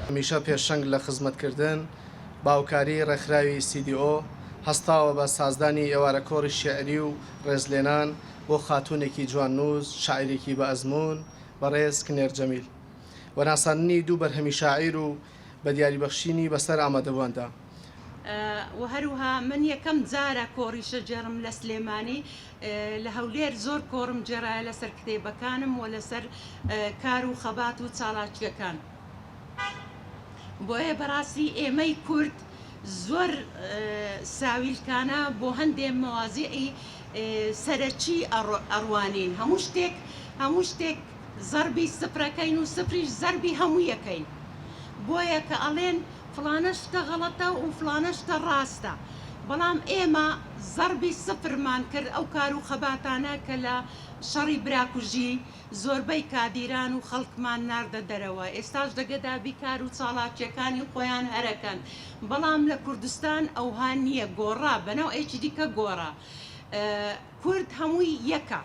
هەمیشە پێشەنگ لە خزمەتکردن، بە هاوکاری ڕێکخراوی CDO هەستاوە بە سازدانی ئێوارە کۆڕی شیعری و ڕێزلێنان بۆ خاتوونێکی جواننووس، شاعیرێکی بە ئەزموون، بەڕێز کنێر جەمیل و ناساندنی دوو بەرهەمی شاعیر و بە دیاری بەخشینی بەسەر ئامادەبوواندا. وە هەروها من یەکەم جارە کۆڕی شەجێڕم لە سلێمانی لە هەولێر زۆر کۆڕم گێڕایە لەسەر کتێبەکانم وە لەسەر کار و خەبات و چاڵاکیەکان بۆیە بەڕاستی ئێمەی کورد زۆر ساویلکانە بۆ هەندێ مەوازیعی سەرەکی ئەڕوانین هەموو شتێک هەموو شتێک زەربی سفرەکەین و سفریش زەربی هەموویەکەین بۆیە کە ئەڵێن فڵانە شتە غەڵەتە و فڵانە شتە ڕاستە بەڵام ئێمە زەربی سفرمان کرد ئەو کار و خەباتانە کە لە شەڕی براکوژی زۆربەی کادیران و خەڵکمان ناردە دەرەوە ئێستاش دەگەدابی کار و چاڵاکیەکانی خۆیان هەرەکەن بەڵام لە کوردستان ئەوها نیە گۆڕا بەنەوعێکی دیکە گۆڕا کورد هەمووی یەکە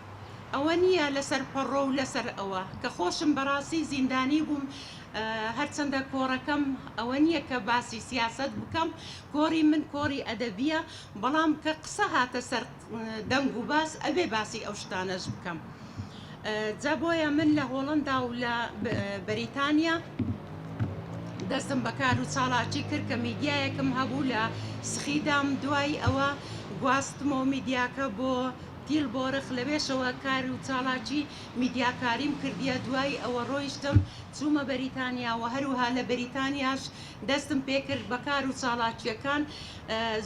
ئەوە نییە لەسەر پەڕۆ و لەسەر ئەوە کە خۆشم بەڕاستی زیندانی بووم هەرچەندە کۆڕەکەم ئەوە نییە کە باسی سیاسەت بکەم کۆڕی من کۆڕی ئەدەبییە بەڵام کە قسە هاتە سەر دەنگ و باس ئەبێ باسی ئەو شتانەش بکەم جا بۆیە من لە هۆڵەندا و لە بەریتانیا دەستم بە کار و چاڵاکی کرد کە میدیایەکم هەبوو لە سخیدام دوای ئەوە گواستمەوە میدیاکە بۆ تیلبۆرخ لەوێشەوە کار و چاڵاکی میدیاکاریم کردیە دوای ئەوە ڕۆیشتم چوومە بەریتانیا و هەروها لە بەریتانیاش دەستم پێکرد بە کار و چاڵاکیەکان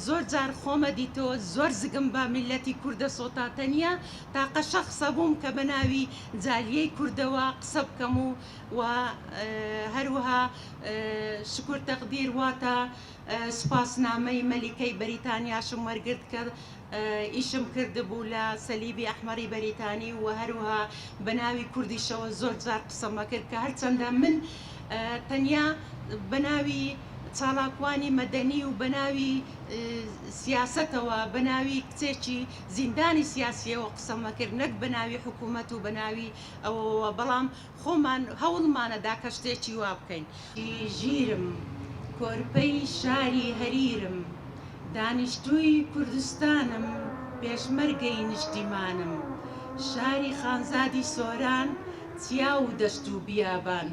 زۆر جار خۆمە دیتەوە زۆر زگم بە میللەتی کوردە سۆتا تەنیا تاقە شەخسە بووم کە بە ناوی جالیەی کوردەوە قسە بکەم و و هەروها شکور تەقدیر واتە سوپاسنامەی مەلیکەی بەریتانیاشم وەرگرت کە ئیشم کردبوو لە سەلیبی ئەحمەڕی بەریتانی و هەروها بە ناوی کوردیشەوە زۆر جار قسەم ئەکرد کە هەرچەندە من تەنیا بە ناوی چالاکوانی مەدەنی و بە ناوی سیاسەتەوە بە ناوی کچێکی زیندانی سیاسیەوە قسەم ئەکرد نەک بە ناوی حکوومەت و بە ناوی ئەوەوە بەڵام خۆمان هەوڵمانەدا کە شتێکی وا بکەین. ژیرم، کۆرپەی شاری هەریرم، دانیشتووی کوردستانم، پێشمەرگەی نیشتیمانم، شاری خانزادی سۆران، چیا و دەشت و بیابان.